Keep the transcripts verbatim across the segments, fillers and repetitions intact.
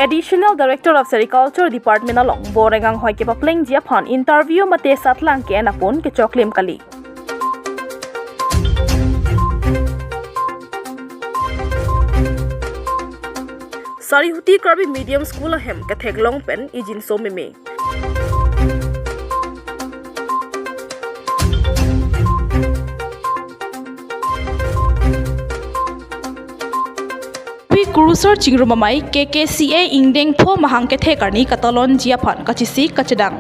Additional Director of Sericulture Department along Boreng anghoi kepaplengji aphan interview mate satlang ke-en apun kechoklim kali. Sarihuti Karbi Medium School ahem ketheklong pen ijinso meme. Pi kurusar chingrum amei K K C A ingdeng pho mahang kethe karni katalonji aphan kachesik kachedang.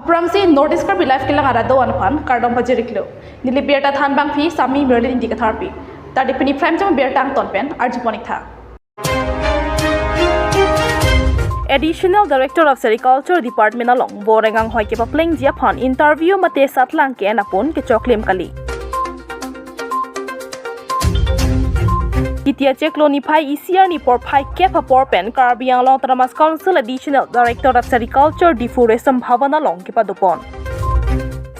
Aphrangsi North East Karbi Live kelang arado anphan kardom pajiriklo. Neli birta thanbangpi Sami Merlin Ingti Katharpi. Tadi pini prime time birta angton pen arjupon-ik tha. Additional Director of Sericulture Department along Boreng anghoi kepaplengji aphan interview mate satlang ke-en apun kechoklim kali. Titi achiklo niphai isi arni porphai kep apor pen Karbi Anglong Autonomous Council Additional Director of Sericulture Diphu Resam Bhavan along kepadopon.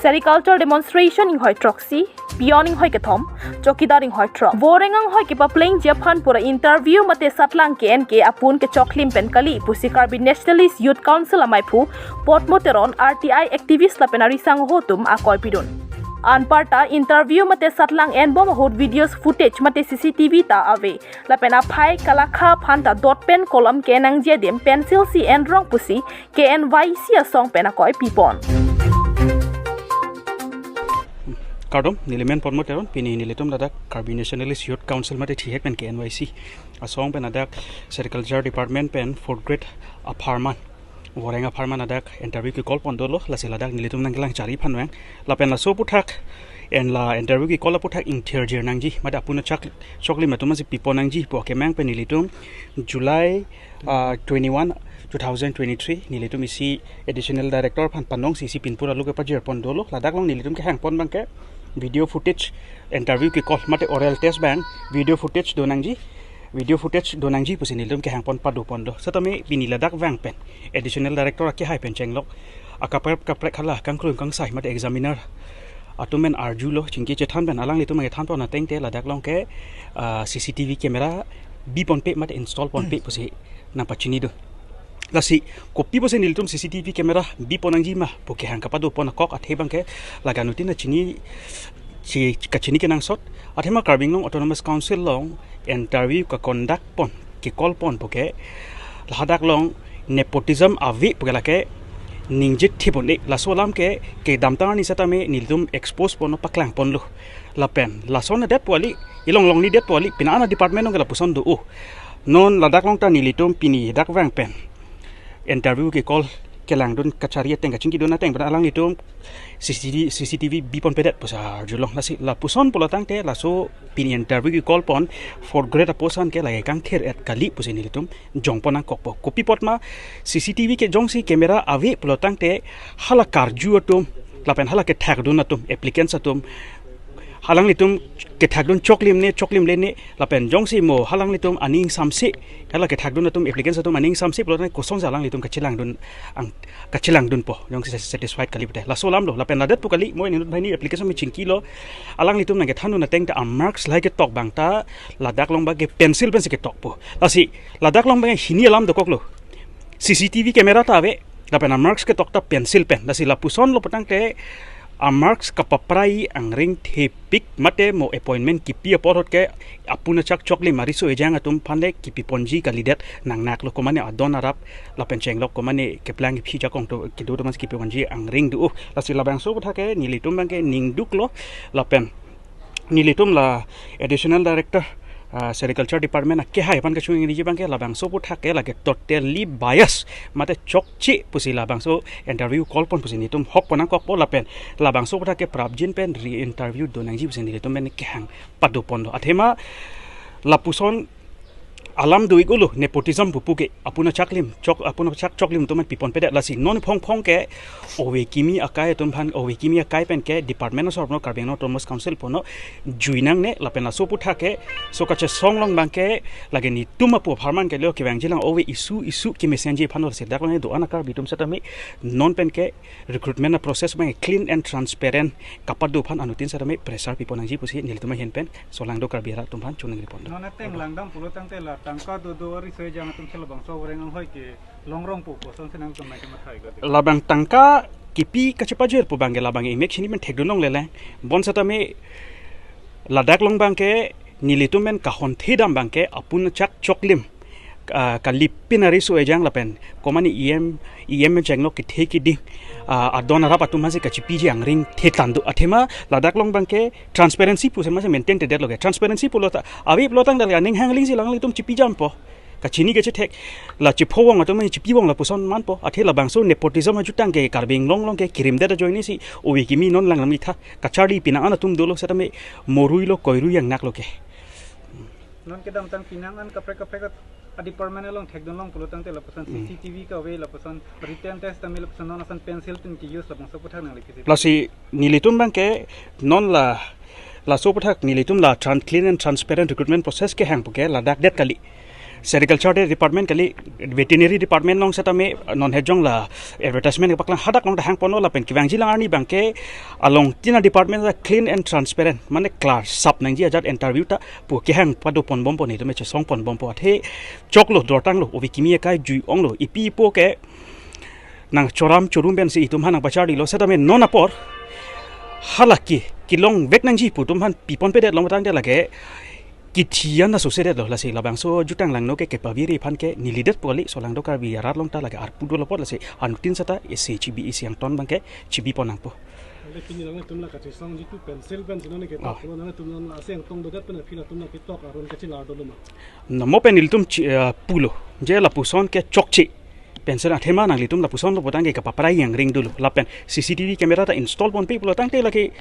Sericulture demonstration inghoi throksi, peon inghoi kethom, chowkidar inghoi throk. Boreng anghoi kepaplengji aphan pura interview mate satlang ke-en ke apun kechoklim pen kali pusi Karbi Nationalist Youth Council amaiphu Potmo Teron, R T I activist lapen arisangho atum akoi pidun. Anparta interview mate satlang enbom ahut videos footage mate C C T V ta ave. Lapen aphai kalakha aphan ta dot pen kolom ke-en nangji adim pencil si enrong pusi K N Y C asong pen akoi pipon. Kardom, neli men Potmo Teron, pini nelitum ladak Karbi Nationalist Youth Council mate thihek pen K N Y C asong pen ladak Sericulture Department pen fourth grade apharman, Boreng apharman ladak interview ke-call pon dolo, lasi ladak nelitum nangkelang charli aphan vang. Lapen laso aphuthak, en la interview ke-call aphuthak ingthirjir nangji, mate apun achak choklim atum si pipon nangji pu akemang pen nelitum July, ah, twenty-one, two thousand twenty-three, nelitum isi Additional Director aphan panong si isi pinpur alo kepajir pon dolo. Ladak along nelitum kehang pon abang ke video footage, interview ke-call mate oral test abang video footage do nangji, video footage do nangji pusi nelitum kehang pon pado pon do. Setame pini ladak vang pen Additional Director akehai pen chenglok akaprek kaprek hala kangklung kangsai mate examiner atum pen arjulo, chingki chethan pen alanglitum kethan pon ateng te ladak along ke, ah, C C T V camera bi ponpe mate install ponpe pusi nangpachini do. Lasi kopi pusi nelitum C C T V camera bi pon nangji ma pu kehang kapado pon akok athe abang ke laga nutin achini, chi, kachini kenangsot. Athema Karbi Anglong Autonomous Council along interview ke-conduct pon, ke-call pon pu ke ladak along nepotism ave pu ke lake ningjit thi pon-e. Laso alam ke kedamtang arni setame nelitum expose pon paklang ponlo. Lapen lason adet pu kali, ilong longni det pu kali, pini an a-department along ke lapuson do. Oh, non ladak along ta nelitum pini dak vang pen interview ke-call kelangdun kacharli ateng, kachingkidun ateng pen alanglitum C C T V, C C T V bi ponpedet pusi arjulong. Lasi lapuson pulo tangte laso pini interview ke-call pon fourth grade aposan ke lake kangthir-et kali pusi nelitum jong pon nangkokpo. Kopi apot ma C C T V ke jongsi camera ave pulo tangte hala karju atum lapen hala kethakdun atum, applicants atum, alanglitum kethakdun choklim ne choklimle ne, lapen jongsi mo alanglitum aning samse, hala kethakdun atum, applicants atum aning samse pulo tangte kosonsi alanglitum kachelangdun, ang, kachelangdunpo, jongsi satisfied kali pute. Laso alam lo, lapen ladet pu kali, mo inut banghini application me chingkilo, alanglitum nangkethandun ateng ta a-marks lahai ketok abang ta ladak along abang ke pencil pensi ketokpo. Lasi ladak along abang hini alam dokoklo. C C T V camera ta ave, lapen a-marks ketok ta pencil pen. Lasi lapuson lo pu tangte a-marks kapaprai angring thepik mate mo appointment kipi apor ahut ke apun achak choklim ariso ejang atum aphan le kipi ponji kalidet nangnaklo, komane adon arap lapen chenglok komane keplang kephi jakong to kedo to mas kipi ponji angring do. Lasi labangso aphuthak ke nelitum abang ke ningduklo lapen nelitum la Additional Director, ah, Sericulture Department akehai aphan kachungriji abang ke labangso aphuthak ke lake totally bias mate chokche pusi labangso interview call pon pusi nelitum hok pon nangkokpo lapen labangso aphuthak ke prapjin pen re-interview do nangji pusi nelitum pen kehang pado pon do. Athema lapuson alam do-ik-olo, nepotism pupu ke, apun achak lim, chok, apun achak choklim atum aphan pipon pedet, lasi non phongphong ke, ove kimi akai atum aphan, ove kimi akai pen ke, department asor no Karbi Anglong Autonomous Council puno, jui nangne, lapen laso aputhak ke, so kachesong along abang ke, lake netum apo apharman ke lo kevangjilang ove isu, isu kemesenji aphan lo si, dak along do-an a-Karbi atum setame, non pen ke, recruitment a-process abang clean and transparent kapado aphan anuttin setame pressure pipon nangji pusi nelitum ahin pen solangdo Karbi arat atum aphan choningri pon. Non ateng langdam pulo tangte la tangka dodo ari soi jang atum si labangso avoreng anghoi ke longrong pu puson si nangtum mai kemathai ko. Labang tangka kipi kachepajir pu abang ke labang imek chini men thekdun longle le. Bonsetame ladak along abang ke nelitum men kahon thedam abang ke apun achak choklim, ah, kalipin ari so-ejang lapen komani E M, E M chengno kethe kiding, ah, adon arap atum aphansi kachipiji angring thetan do. Athema ladak along abang ke transparency pu sema se maintain tedet lo ke. Transparency pulo ta, ave pulo tangte la aning hangling si alanglitum chipijampo. Kachini kachethek, la chiphovong atum chipi vong lapuson manpo. Athe labangso nepotism ajutang ke Karbi Anglong along ke kirimdet ajoine si ove kimi non lang lam itha. Kacharli pinangan atum dolo setame morui lo koirui angnak lo ke. Non kedamtang pinangan kaprek kaprek a-department along thekdun long pulo tangte lapuson Hmm. C C T V kave lapuson written test tame lapuson non ason pencil pen ke-use labangso aputhak nangli kisi. Lasi nelitum abang ke non la laso aputhak nelitum la tran-, clean and transparent recruitment process kehang pu ke ladak det kali. Sericulture department kali, veterinary department along setame non hejong la advertisement kepaklang hadak along ta hangponlo lapen kevangjilang arni abang ke along tin a-department la clean and transparent, mane klar sap nangji ajat interview ta pu kehang pado ponbompo, netum chesong ponbompo, athe choklo, dortanglo, ove kimi akai jui onglo, ipi ipo ke nangchoram chorum pensi itum aphan nangpacharlilo setame non apor hala ke kelongvek nangji pu itum aphan pipon pedet long tangte lake kithi an na sosedet lo, lasi labangso jutang langno ke kepaviri aphan ke nelidet pu kali, solangdo Karbi arat along ta lake arpu dolo apot, lasi anuttin seta isi chibi isi angton abang ke chibi pon nangpo. Ante pini nanglitum la kachesong jitu pencil pen si non ke Oh. Pulo nanglitum non la aseng tong dodet pen aphi latum la ketok aron kachelar dolo ma? Namo pen nelitum chi-, eh, pulo je lapuson ke chokche. Pencil athema nanglitum lapuson lo pu tangte kapaprai angring dolo. Lapen C C T V camera ta install ponpe pulo tangte lake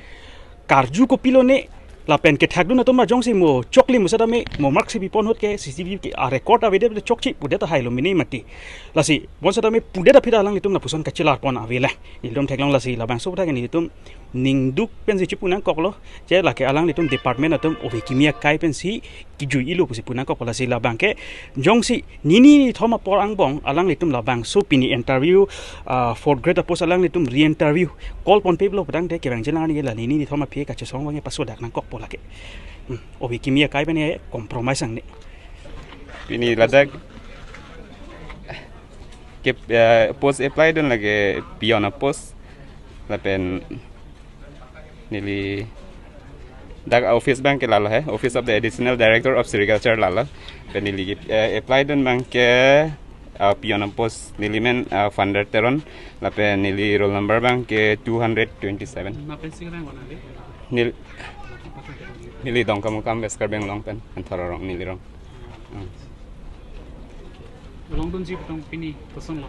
karju kopilo ne, lapen kethakdun atum ma jongsi mo choklim setame mo mark si pipon ahut ke C C T V ke a-record avedet chokche pudet tahai lo mini mati. Lasi bonsetame pudet aphi ta alanglitum lapuson kachelar pon ave le. Nelitum theklong, lasi labangso aputhak nelitum ningduk pensi chipu nangkoklo. Je lake alanglitum department atum ove kimi akai pensi kijui-ilo pusi pu nangkok, lasi labang ke jongsi nini nithom apor angbong alanglitum labangso pini interview, ah, fourth grade a-post alanglitum re-interview call ponpe pulo pu tangte kevangjilang arni la nini nithom aphi kachesong abang ke pasodak nangkokpo lake. Hmm, ove kimi akai pen ke compromise nangne. Pini ladak ke, eh, post apply dun lake peon a-post lapen neli dak office abang ke lalo he, Office of the Additional Director of Sericulture lalo. Pen neli, eh, apply dun abang ke, ah, peon a-post, neli men, ah, Funder Teron, lapen neli roll number abang ke two hundred twenty-seven. Mapen sing rang wana le? Nel-, neli Dongkamukam West Karbi Anglong pen, Anthor arong neli rong. Hmm. Longdunji pu tong pini kosonlo?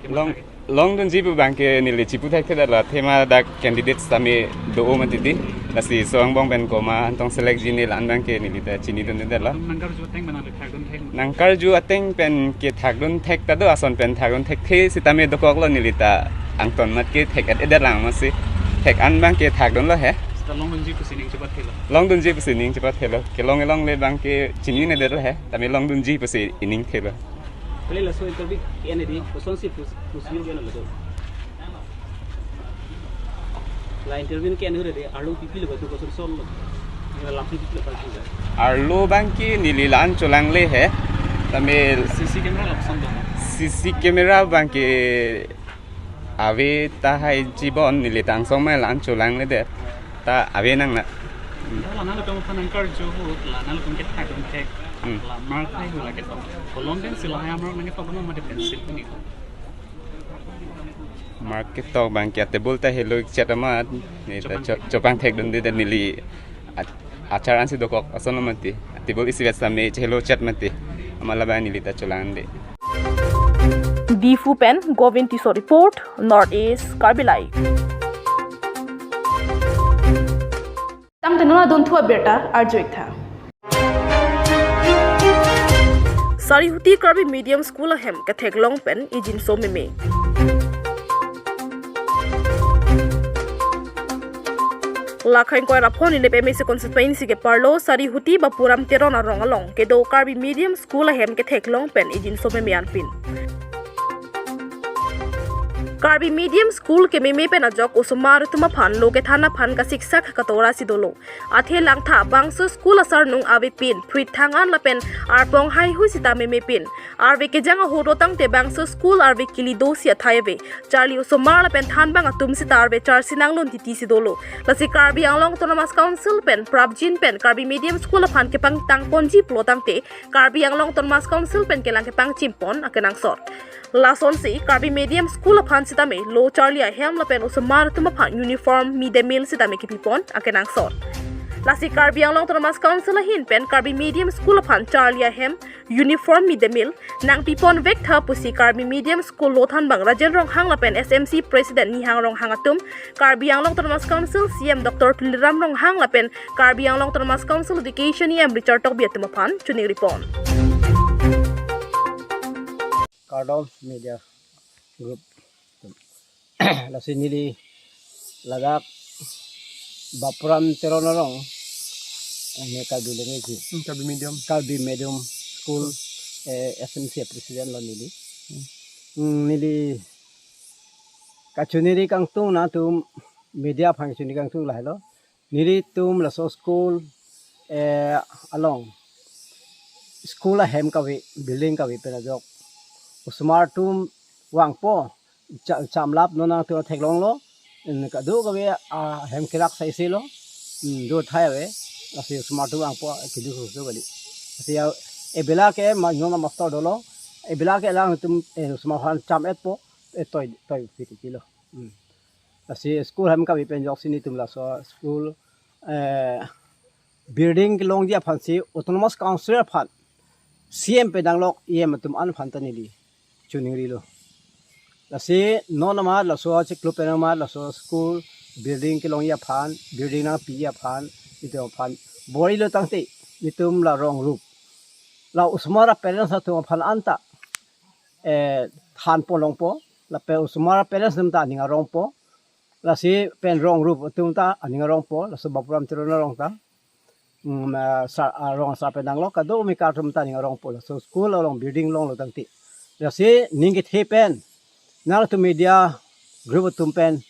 Long, longdunji pu abang ke neli chipu thekthedet lo, athema dak candidate setame do-o mati di. Lasi so angbong pen komat tong select ji ne la-an abang ke neli ta chinidundedet lo. Nangkarju ateng pen nangli thakdun thek? Nangkarju ateng pen kethakdun thek ta do, ason pen thakdun thekthe setame dokoklo, neli ta angton amat ke thek-et-edet lang masi. Thek-an abang ke thakdunlo he. Seta longdunji pusi ning chepathelo? Longdunji pusi ning chepathelo. Kelong elongle abang ke chininedetlo he. Tame longdunji pusi ining thelo. Kali laso interview ke-en di, kosonsi pus-, pusi ke-en lo do. La interview ke-en hure de, arlo pipi lo batu koson sol lo. Nila lapi pipi lo batu. Arlo abang ke neli la-an cholangle he. Tame C C camera lapuson do? C C camera abang ke ave tahai, chibon neli ta angsong mai la-an cholangledet. Ta ave nangne. Hmm. La nangtum aphan nangkarju ahut, la nangtum kethakdun thek. Hmm. La mark hai ahut la ketok. Kolom pensi lahai mark nangketok ma mate pencil pini? Mark ketok abang ke table ta helo ikchet amat. Ne ta chopang, cho-, chopang thekdundedet, neli a-, achar ansi dokok ason lo mati. Table isivet setame chehelo chet mati. Amat labang neli ta cholangde. Diphu pen Govind Tisso report, North East Karbi Live. Tangte non adunthu abirta arju-ik tha. Sarihuti Karbi Medium School ahem ketheklong pen ijinso meme. Lakhang koira phon Nilip M A C constituency ke parlo Sarihuti Bapuram Teron arong along kedo Karbi Medium School ahem ketheklong pen ijinso meme anpin. Karbi Medium School kememe pen ajok osomar atum aphan lo kethan aphan kasiksak katora si dolo. Athe langtha bangso school asarnung avepin phrit thangan lapen arpong haihui sita memepin. Arve kejang ahut tangte bangso school arve kili do si athai ave. Charli osomar lapen thanbang atum sita arve charsi nanglun titi si dolo. Lasi Karbi Anglong Autonomous Council pen prapjin pen Karbi Medium School aphan kepangtang ponji pulo tangte Karbi Anglong Autonomous Council pen kelang kepangchim pon akenangsot. Lasonsi Karbi Medium School aphan sitame lo charli ahem lapen osomar atum aphan uniform, mid day meal sitame kepi pon akenangsot. Lasi Karbi Anglong Autonomous Council ahin pen Karbi Medium School aphan charli ahem, uniform, mid day meal nangpi pon vek tha pusi Karbi Medium School lo thanbang Rajen Ronghang lapen S M C President Nihang Ronghang atum, Karbi Anglong Autonomous Council C E M Doctor Tuliram Ronghang lapen Karbi Anglong Autonomous Council Education E M Richard Tokbi atum aphan choningri pon. Kardom Media Group. Lasi neli ladak Bapuram Teron arong, eh, ne Karbi language si. Hmm, Karbi medium. Karbi Medium School, eh, S M C president lo neli. Hmm, neli kachoningri kangtung nangtum media aphan kachoningri kangtung lahelo. Nelitum laso school, eh, along school ahem kave, building kave pen ajok osomar atum vangpo, cha-, chamlap non nangtum theklonglo, in kado kave ahem kelak saisi lo, hmm, do thai ave, lasi osomar atum vangpo, kedo husu kali. Lasi ya, ebela ke ma, non master dolo, ebela ke alangtum, eh, osomar aphan cham-etpo, eh, toi, toi fiti kilo. Hmm. Lasi school ahem kave pen ajoksi nelitum laso school, eh, building kelongji aphansi Autonomous Council aphan C E M pen danglok E M atum an aphan ta neli choningrilo. Lasi non amat laso chiklo pen amat laso school building kelongji aphan, building nangpiji aphan, nelitum aphan borilo tangte nelitum la rong rup, la osomar parents atum aphan anta, eh, than pon longpo, lapen osomar parents atum ta aning arongpo, lasi pen rong rup atum ta aning arongpo, laso Bapuram Teron arong ta, mm, ah, sa-, ah, rong asar pen danglok, kado mekar atum ta aning arongpo, laso school along building longlo tangte. Lasi ning kethe pen nangtum media group atum pen,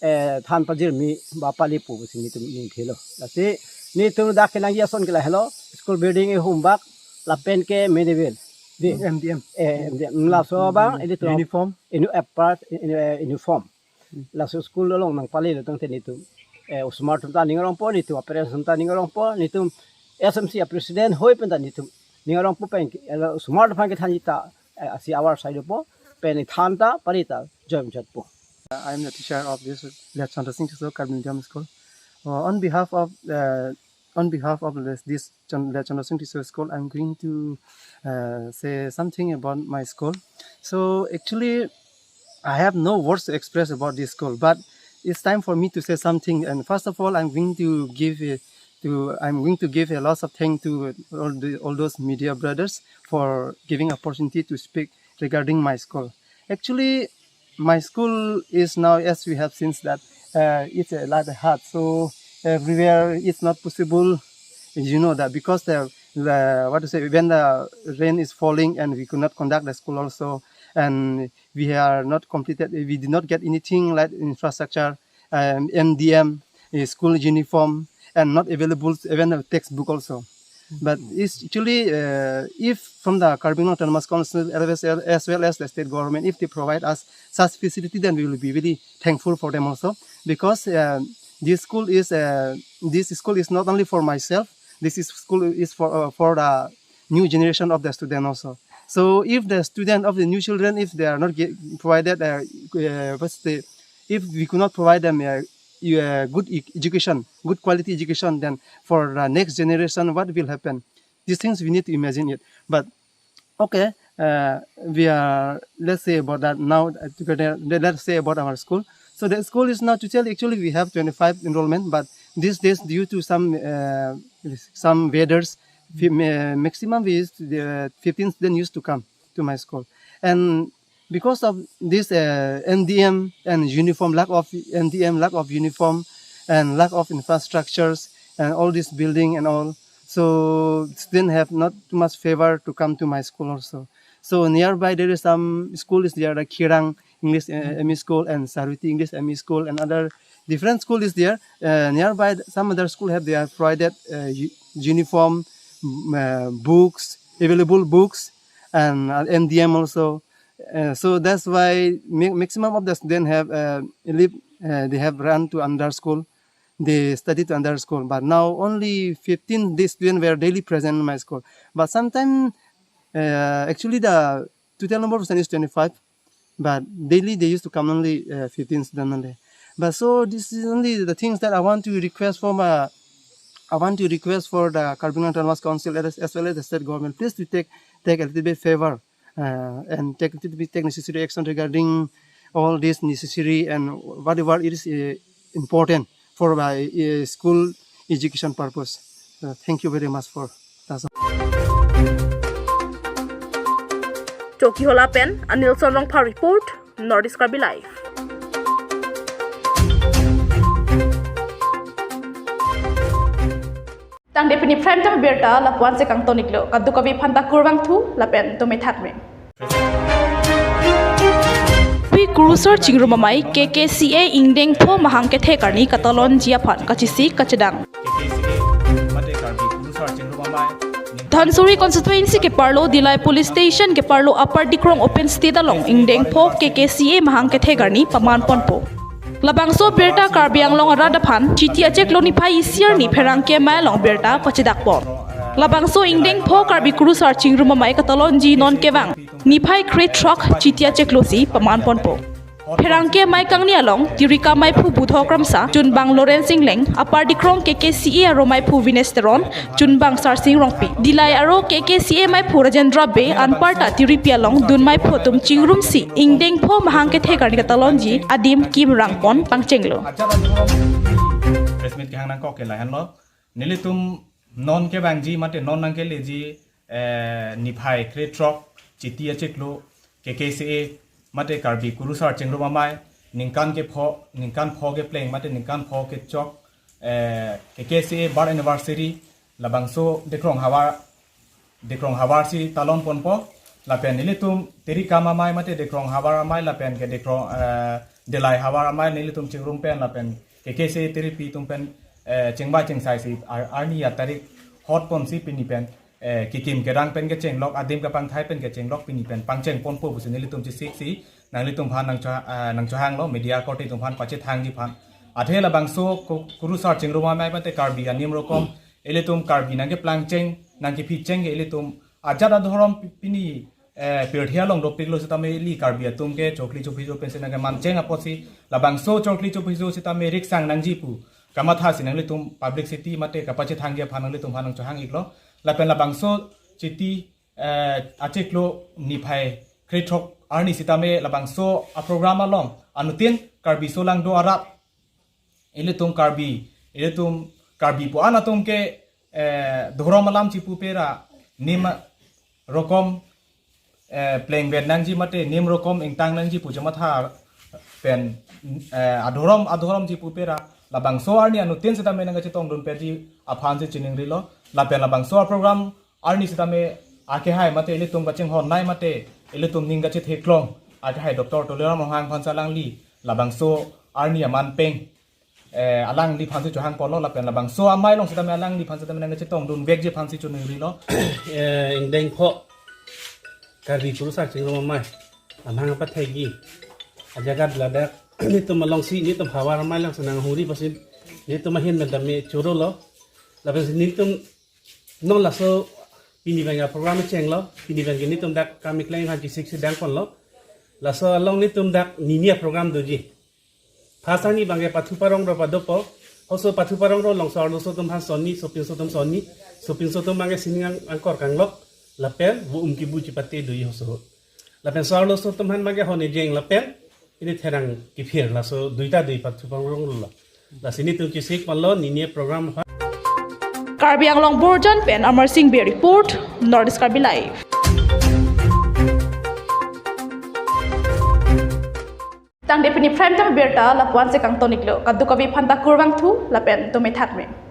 eh, than pajirmi ba pali pu pusi nelitum ning thelo. Lasi nelitum dak kenangji ason ke lahelo, school building ihum bak, lapen ke mid day meal. Di? M D M. Eh, M D M. Laso abang, ilitum uniform. Inu apart, inu, eh, uniform. Hmm. Laso school along nangpalilo tangte nelitum, eh, osomar atum ta aning arongpo, nelitum parents atum ta aning arongpo, nelitum S M C president hoi pen ta nelitum aning arongpo pen, eh, osomar aphan kethanji ta, eh, asi awar sai dopo, pen than ta, pari ta, join jatpo. Uh, I am the teacher of this Late Chandra Singh Tisso Karbi Medium School. Uh, on behalf of, uh, on behalf of this, this Chan-, Late Chandra Singh Tisso School, I'm going to, uh, say something about my school. So actually, I have no words to express about this school, but it's time for me to say something. And first of all, I'm going to give a, to, I'm going to give a lots of thanks to all the, all those media brothers for giving opportunity to speak regarding my school. Actually, my school is now, as we have seen that, uh, it's a lot hard. So everywhere it's not possible. You know that because the, the, what to say, when the rain is falling and we could not conduct the school also, and we are not completed, we did not get anything like infrastructure, um, M D M, a school uniform, and not available even a textbook also. But it's actually, uh, if from the Karbi Anglong Autonomous Council as well as, as well as the state government, if they provide us such facility, then we will be really thankful for them also, because, uh, this school is, uh, this school is not only for myself. This is, school is for, uh, for the new generation of the student also. So if the student of the new children, if they are not get, provided, uh, uh, what's the, if we could not provide them a, a good e-, education, good quality education, then for the next generation, what will happen? These things we need to imagine it. But okay, uh, we are, let's say about that now, uh, together, let, let's say about our school. So the school is now totally, actually we have twenty-five enrollment, but these days due to some, uh, some weathers, Fi- ma- maximum we used to, uh, fifteen students used to come to my school. And because of this, uh, M D M and uniform, lack of M D M, lack of uniform, and lack of infrastructures, and all this building and all, so students have not too much favor to come to my school also. So nearby there is some school is there, like Khirang English, uh, M E School and Sarviti English M E School and other different school is there. Uh, nearby, some other school have their provided, uh, u- uniform, mm, uh, books, available books, and, uh, M D M also. Uh, so that's why ma- maximum of the students have, uh, leave. Uh, they have run to another school. They study to another school. But now only fifteen these students were daily present in my school. But sometimes, uh, actually the total number of students is twenty-five. But daily they used to come only, uh, fifteen students only. But so this is only the things that I want to request for my, I want to request for the Karbi Anglong Autonomous Council as, as well as the state government. Please to take take a little bit favor, uh, and take little bit take necessary action regarding all this necessary and whatever it is, uh, important for my, uh, school education purpose. Uh, thank you very much for that's all. Chokihola pen Anilson Rongphar report, North East Karbi Live. Tangte pini prime time birta lapu-an si kangton-iklo, kadokave aphanta kurvangthu lapen dome thakme. Karbi Kurusar Chingrum Amei K K C A ingdeng pho mahang kethe karni katalonji aphan kachesik kachedang. K K C A mate Karbi Kurusar Chingrum Amei Dhansiri constituency keparlo Dillai police station keparlo Upper Dikrong open state along ingdeng pho K K C A mahang kethe karni paman ponpo. Labangso birta Karbi Anglong arat aphan Chiti achiklo niphai isi arni pherangke amei along birta pachedakpon. Labangso ingdeng pho Karbi Kurusar Chingrum Amei katalonji non kevang niphai krethrok Chiti achiklo si paman ponpo. Pherangke amei kangni along Tirika meiphu Budho Kramsa, Chunbang Lawrence Engleng, Upper Dikrong K K C A aro meiphu Vinesh Teron, Chunbang Sarsing Rongpi, Dillai aro K K C A meiphu Rajendra Bey, anparta Tiripi along dun meiphu atum chingrumsi ingdeng pho mahang kethe karni katalonji adim kim rangpon pangchenglo. Ajat adim press meet kehang nangkok ke lahenlo. Nelitum non kevangji mate non nangkeleji, eh, niphai krethrok Chiti achiklo K K C A mate Karbi Kurusar Chingrum Amei ningkan kepho, ningkan pho kepleng mate ningkan pho kechok, eh, K K C A birth anniversary labangso Dikrong havar, Dikrong havar si talon ponpo. Lapen nelitum Tirika amei mate Dikrong havar amei lapen ke Dikrong, eh, Dillai havar amei nelitum chingrum pen lapen K K C A Tiripi atum pen, eh, chingvai chingsai si ar- arni atarik hot ponsi pini pen, eh, kekim kerang pen kechenglok, adim kapangthai pen kechenglok pini pen pangcheng ponpo pusi nelitum chesiksi nanglitum aphan nangcho- eh, nangchohanglo, media korte atum aphan pachethangji aphan. Athe labangso Ku- Kurusar Chingrum Amei mate Karbi anim rokom ilitum Karbi nangkeplangcheng nangkephicheng ke ilitum ajat adhorom pi- pini, eh, pirthe along dopiklo sitame ili Karbi atum ke chokli chophijo pensi nangkemancheng apotsi labangso chokli chophijo sitame riksang nangji pu kamathasi nanglitum publicity mate kapachethangji aphan nanglitum aphan nangchohang-iklo. Lapen labangso Chiti, eh, achiklo niphai krethrok arni sitame labangso aprogram along anuttin Karbi solangdo arat ilitum Karbi, ilitum Karbi pu-an atum ke, eh, dhorom alam chipupe ra nim rokom, eh, plengvet nangji mate nim rokom ingtang nangji pu chematha pen, eh, adhorom adhorom chipupe ra labangso arni anuttin sitame nangkachetongdun peji aphansi chiningrilo. Lapen labangso aprogram arni sitame akehai mate ilitum kachinghon nai mate ilitum ning kachetheklong akehai Doctor Tuliram Ronghang aphan si alangli labangso arni aman peng, eh, alangliphansi chohang ponlo lapen labangso amei along sitame alangliphan sitame nangkachetongdun vekji aphansi chiningrilo. Eh, ingdeng pho Karbi Kurusar Chingrum Amei amahang pathekji ajagat ladak nelitum alongsi nelitum havar amei alongsi nanghuri apotsi nelitum ahin pen tame chorolo. Lapensi nelitum non laso pini abang aprogram chenglo, pini abang ke nelitum dak kam keklem aphan chesiksi dang ponlo. Laso along nelitum dak nini aprogram doji. First arni abang ke pathu parong ro padopo, hoso pathu parong ro along so-arloso atum aphan sonni, sopinso atum sonni, sopinso atum abang ke sining ang- angkor kanglok, lapen vo um kebu chipate doji hoso. Lapen so-arloso atum aphan abang ke hon ejeng lapen pini therang kephir laso duita dui pathu parong ro lo. Lasi nelitum chesik ponlo nini aprogram aphan. Karbi Anglong Borjan pen Amar Singh Bey report, North East Karbi Live. Tangte pini Prime Time abirta lapu-an si kangton-iklo, kadokave aphanta kurvangthu lapen tumi thakme.